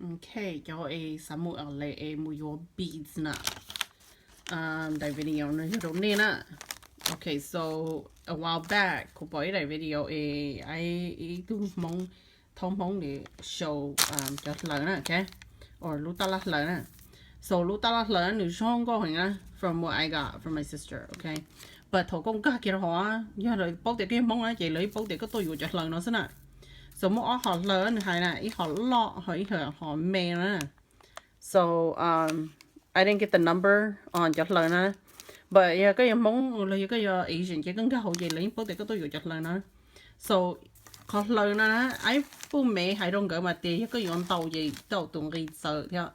Ok, cov es xav mus LA es mus yuav beads na. Daim video no yog rau nej na. Ok, so a while back kuv pom ib daim video es ib tug Hmoob, thaub Hmoob nws show cov hlaws na, ok, or lub tab laj hlaws na. So lub tab laj hlaws na nws zoo nkauj heev na, from what I got from my sister, ok. But thaum koj nkag kiag rau hauv, yog lawv paub tias koj yog Hmoob na ces lawv yeej paub tias koj tuaj yuav cov hlaws no xwb na. So muaj ob hom hlaws nws hais na, ib hom loj ho ib hom me na. So I didn't get the number on cov hlaws na. But yog koj yog Hmoob los yog koj yog Asian ces koj nkag hauv ces lawv yeej paub tias koj tuaj yuav cov hlaws na. So qhov hlaws no na, aib puj mev hais rau nkawd mas tias yog koj yuav ntau ces tau tus nqi txawv thiab.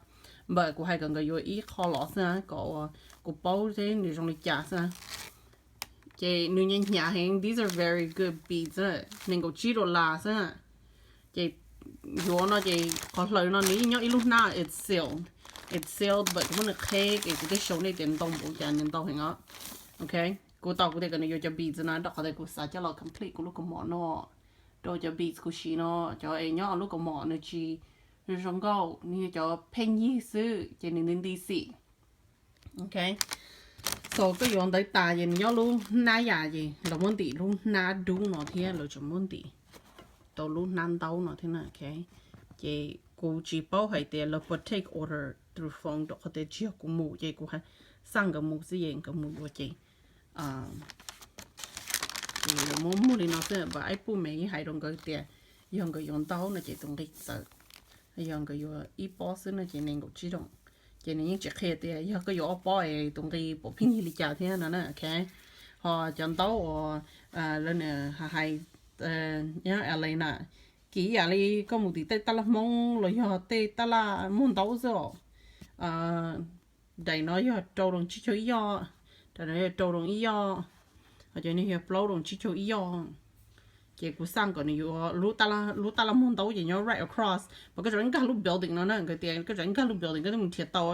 But kuv hais kom nkawd yuav ib qho los xwb na, kom kuv paub seb nws zoo li cas xwb na. Ces nws hnyav hnyav heev, these are very good beads, nees nkaum tsib dollar xwb na. Ces yuav no ces qhov hlaws no nws yeej nyob ib lub hnab, it's sealed, it's sealed, but kuv muab nws qheb es kuv thiaj show nej tias ntau npaum cas, nws ntau heev os. Ok, kuv tau kuv tias kom nws yuav cov beads no rau qhov tias kuv xav coj los complete kuv lub kaus mom no, rau cov beads kuv siv no, cov es nyob lub kaus mom nws tsis zoo nkauj, nws yog cov pheej yig xwb ces nws nti nti xim. Ok, so koj yuav ntawd tas ces nws nyob lub hnab yam ces lawv muab ntim lub hnab dub no thiab lawv tseem muab ntim tau lub hnab ntaub no thiab na. Ok, ces kuv tsis paub hais tias lawv puas take order through phone rau qhov tias tsis yog kuv mus ces kuv xaj nkawd mus xwb es nkawd mus yuav ces lawv muab muag li no xwb. But aib puj mev hais rau nkawd tias yog nkawd yuav ntau no ces tus nqi txawv, yog nkawd yuav ib pob xwb no ces nees nkaum tsib dollar. Ces nws yeej tsis qhia tias yog koj yuav ob pob es tus nqi puas pheej yig li cas thiab no na. Ok, ho cov ntaub uas lawv hais nyob LA na, kim yam li koj mus tim tej tab laj Hmoob los yog tej tab laj muag ntaub xwb os. Daim no yog rau dollar tsib caug ib yoj, daim no yog rau dollar ib yoj, ho cov no yog plaub dollar tsib caug ib yoj. Ces kuv xaj kom nws yuav lub tab laj muag ntaub ces nyob right across, mas koj tseem nkag lub building no na, nkawd tias koj tseem nkag lub building koj thiaj mus nrhiav tau.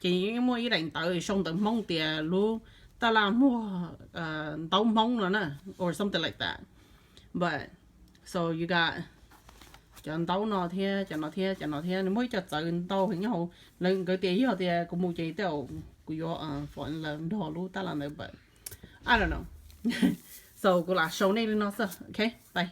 Ces yeej muaj ib daim ntawv sau ntawv Hmoob tias lub tab laj muag ntaub Hmoob no na, or something like that. But so you got cov ntaub no thiab cov no thiab cov no thiab, nws muaj ib co txawv ntau heev nyob hauv. Lawv nkawd tias yog tias kuv mus ces tej zaum kuv yuav fall in love nrog lub tab laj ntawd, but I don't know. So kuv lam show nej li no xwb, ok, bye.